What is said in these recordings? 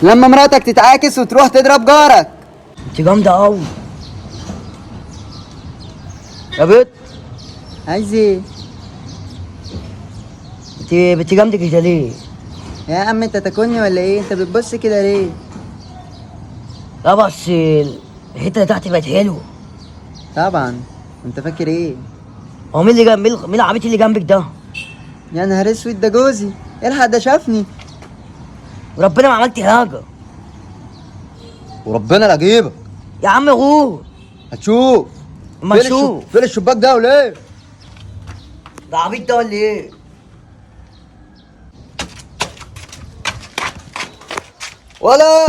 لما مراتك تتعاكس وتروح تضرب جارك. انت جامدة قوي يا بت. عايز ايه؟ انت بنت جامدة كده ليه؟ يا عم انت تاكلني ولا ايه؟ انت بتبص كده ليه؟ لا بس الحتة اللي تحت بقت حلوة. طبعا، انت فاكر ايه؟ هو مين اللي جنب مين العبيط اللي جنبك ده؟ يا نهار اسود، ده جوزي. الحق ده شافني. وربنا ما عملت حاجة. وربنا لا اجيبك. يا عم غور. هتشوف. اما نشوف. فين الشباك ده ولا ايه؟ ده عبيط ده ولا ايه؟ ولا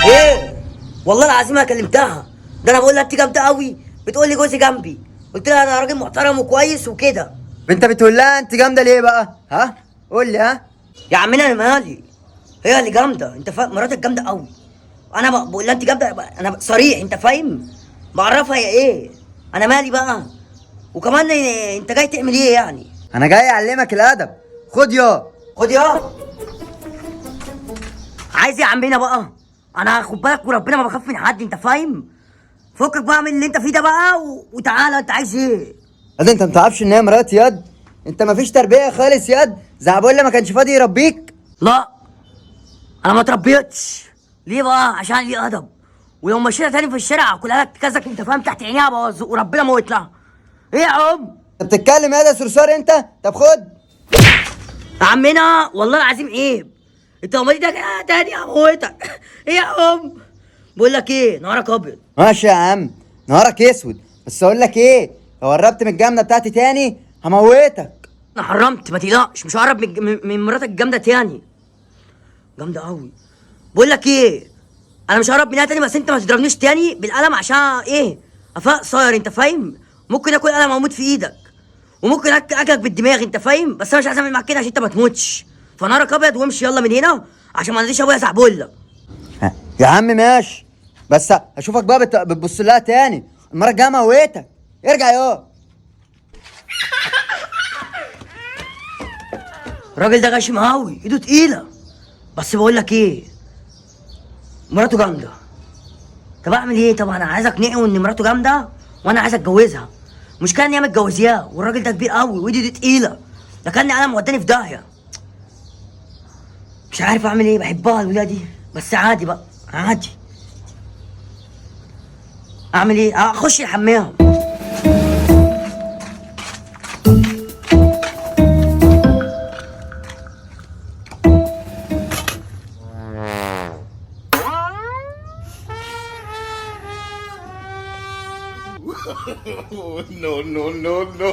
ايه؟ والله العظيم ما كلمتها، ده انا بقول لها انت جامدة قوي، بتقول لي جوزي جنبي، قلت لها انا راجل محترم وكويس وكده. انت بتقول لها انت جامدة ليه بقى؟ ها؟ قول لي. ها؟ يا عمنا انا مالي، هي اللي جامدة، انت فاهم؟ مراتك جامدة قوي. انا بقول لها انت جامدة، انا صريح انت فاهم؟ بعرفها هي ايه، انا مالي بقى؟ وكمان انت جاي تعمل ايه يعني؟ انا جاي اعلمك الادب. خد يا خد يا. عايز ايه يا عمنا بقى؟ انا خد بالك وربنا ما بخاف من حد انت فاهم؟ فكك بقى من اللي انت فيه ده بقى وتعالى، انت عايز ايه؟ ياد انت ما تعرفش ان هي مرات ياد؟ انت ما فيش تربيه خالص ياد. زعبولة ما كانش فاضي يربيك. لا انا ما اتربيتش. ليه بقى؟ عشان ليه ادب، ولو مشينا تاني في الشارع كلها لك كذا انت فاهم، تحت عينيها بوظ وربنا موت لها. ايه يا عم؟ انت بتتكلم ياد يا صرصار انت؟ طب خد يا عمنا والله العظيم عيب، انت لو مالي ده تاني هموتك. ايه يا عم؟ بقول لك ايه، نهارك ابيض. ماشي يا عم، نهارك اسود. بس اقول لك ايه، لو قربت من الجامدة بتاعتي تاني هموتك. انا حرمت، ما تقلقش، مش هقرب من مراتك الجامدة تاني. جامدة قوي. بقول لك ايه، انا مش هقرب منها تاني، بس انت ما تضربنيش تاني بالقلم عشان ايه؟ افاق صاير انت فاهم؟ ممكن اكل قلم واموت في ايدك، وممكن اكلك بالدماغ انت فاهم؟ بس انا مش عايز اعمل معاك كده عشان انت ما تموتش. فنارك ابيض وامشي يلا من هنا عشان ما ناديش ابويا زعبله. يا عم ماشي، بس اشوفك بقى بتبص لها تاني المرة الجاية موتك. ارجع يا الراجل ده غشيم قوي، ايده تقيلة. بس بقول لك ايه، مراته جامدة. طب اعمل ايه؟ طب انا عايز اقنعه ان مراته جامدة وانا عايز اتجوزها. المشكلة ان هي متجوزاه والراجل ده كبير قوي وايده دي تقيلة، ده كان انا موداني في داهية. مش عارف اعمل ايه، بحبها الولاية دي، بس عادي بقى، عادي. اعمل ايه؟ اخش الحمام. No, no, no, no.